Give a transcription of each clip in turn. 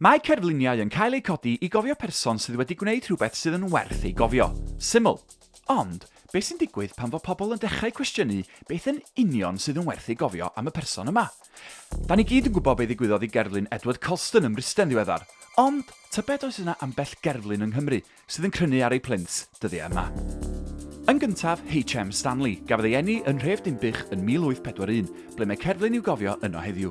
Mae cerfluniau yn cael eu codi i gofio person sydd wedi gwneud rhywbeth sydd yn werth ei gofio. Syml. Ond, beth sy'n digwydd pan fo pobl yn dechrau cwestiynu beth yn union sydd yn werth ei gofio am y person yma? Da ni gyd yn gwybod be ddigwyddodd i gerflun Edward Colston ym Mryste'n ddiweddar, ond tybed oes yna ambell gerflun yng Nghymru sydd yn crynu ar ei plinth dyddiau yma. Yn gyntaf, HM Stanley, gafodd ei eni yn nhref Dinbych yn 1841, ble mae cerflun i'w gofio yno heddiw.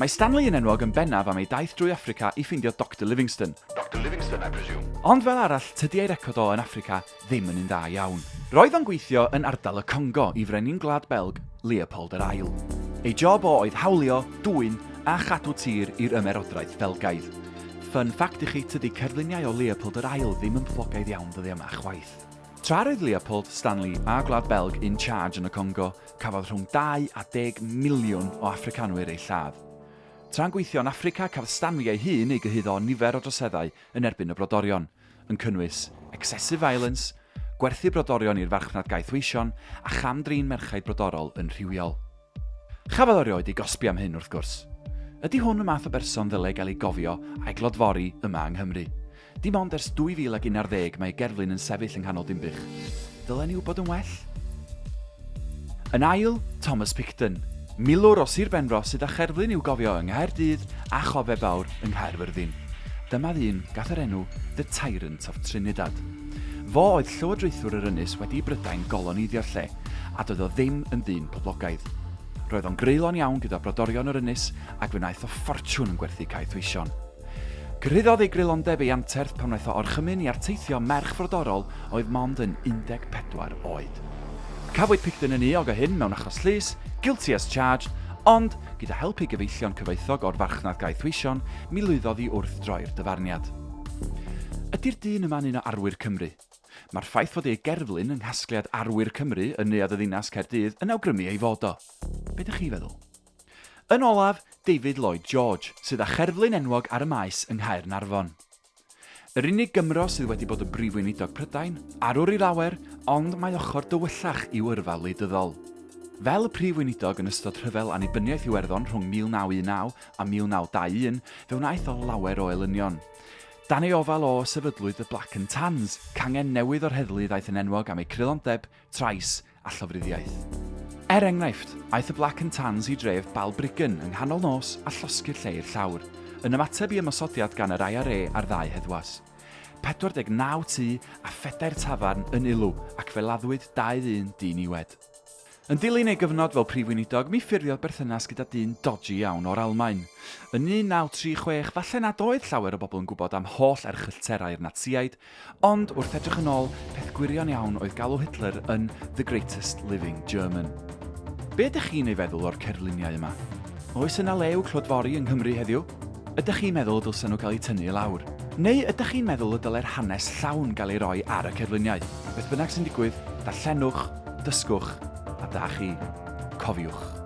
Mae Stanley yn enwog yn bennaf am ei daith drwy Affrica i ffeindio Doctor Livingstone. Doctor Livingstone, I presume. Ond fel arall, tydi ei record o yn Affrica ddim yn un dda iawn. Roedd o'n gweithio yn ardal y Congo i frenin Gwlad Belg, Leopold yr Ail. Ei job o oedd hawlio, dwyn a chadw tir i'r Ymerodraeth Felgaidd. Fun fact i chi, tydi cerfluniau o Leopold yr Ail ddim yn poblogaidd iawn dyddiau yma chwaith. Tra roedd Leopold, Stanley a Gwlad Belg in charge yn y Congo, cafodd rhwng 2 a 10 miliwn o Affricanwyr eu lladd. Tra'n gweithio yn Affrica cafodd Stanley ei hun ei gyhuddo o nifer o droseddau yn erbyn y brodorion, yn cynnwys excessive violence, gwerthu brodorion i'r farchnad gaethweision a cham-drin merchaid brodorol yn rhywiol. Chafodd o erioed ei gosbi am hyn, wrth gwrs. Ydy hwn y math o berson ddylai gael ei gofio a'i glodfori yma yng Nghymru? Dim ond ers 2011 mae ei gerflun yn sefyll yng nghanol Dinbych. Dylen ni wybod yn well? Yn ail, Thomas Picton, milwr o Sir Benfro sydd â cherflun i'w gofio yng Nghaerdydd a chofeb fawr yng Nghaerfyrddin. Dyma ddyn gath yr enw The Tyrant of Trinidad. Fo oedd llywodraethwr yr ynys wedi i Brydain goloneiddio'r lle, a doedd o ddim yn ddyn poblogaidd. Roedd o'n greulon iawn gyda brodorion yr ynys ac fe wnaeth o ffortiwn yn gwerthu caethweision. Cyrhaeddodd ei greulondeb ei anterth pan wnaeth o orchymyn i arteithio merch frodorol oedd mond yn 14 oed. Cafwyd Picton yn euog o hyn mewn achos llys, guilty as charged, ond, gyda help ei gyfeillion cyfoethog o'r farchnad gaethweision, mi lwyddodd i wrthdroi'r dyfarniad. Ydy'r dyn yma'n un o arwyr Cymru? Mae'r ffaith fod ei gerflun yng nghasgliad Arwyr Cymru yn Neuadd y Ddinas, Caerdydd, yn awgrymu ei fod o. Be dych chi feddwl? Yn olaf, David Lloyd George, sydd â cherflun enwog ar y maes yng Nghaernarfon. Yr unig Gymro sydd wedi bod yn Brif Weinidog Prydain, arwr i lawer, ond mae ochr dywyllach i'w yrfa wleidyddol. Fel y Prif Weinidog yn ystod Rhyfel Annibyniaeth Iwerddon rhwng 1919 a 1921, fe wnaeth o lawer o elynion. Dan ei ofal o, sefydlwyd The Black and Tans, cangen newydd o'r heddlu ddaeth yn enwog am eu creulondeb, trais a llofruddiaeth. Er enghraifft, aeth y Black and Tans i dref Balbriggan yng nghanol nos a llosgi'r lle i'r llawr, yn ymateb i ymosodiad gan yr IRA ar ddau heddwas. 49 tŷ a phedair tafarn yn ulw ac fe laddwyd dau ddyn diniwed. Yn dilyn ei gyfnod fel Prif Weinidog, mi ffurfiodd berthynas gyda dyn dodgy iawn o'r Almaen. Yn 1936, falle nad oedd llawer o bobl yn gwybod am holl erchyllterau'r Natsïaid, ond wrth edrych yn ôl, peth gwirion iawn oedd galw Hitler yn The Greatest Living German. Be ydych chi'n ei feddwl o'r cerfluniau yma? Oes yna le i'w clodfori yng Nghymru heddiw? Ydych chi'n meddwl y dylsen nhw gael eu tynnu i lawr? Neu ydych chi'n meddwl y dylai'r hanes llawn gael ei roi ar y cerfluniau? Beth bynnag sy'n digwydd, darllenwch, dysgwch, a da chi, cofiwch.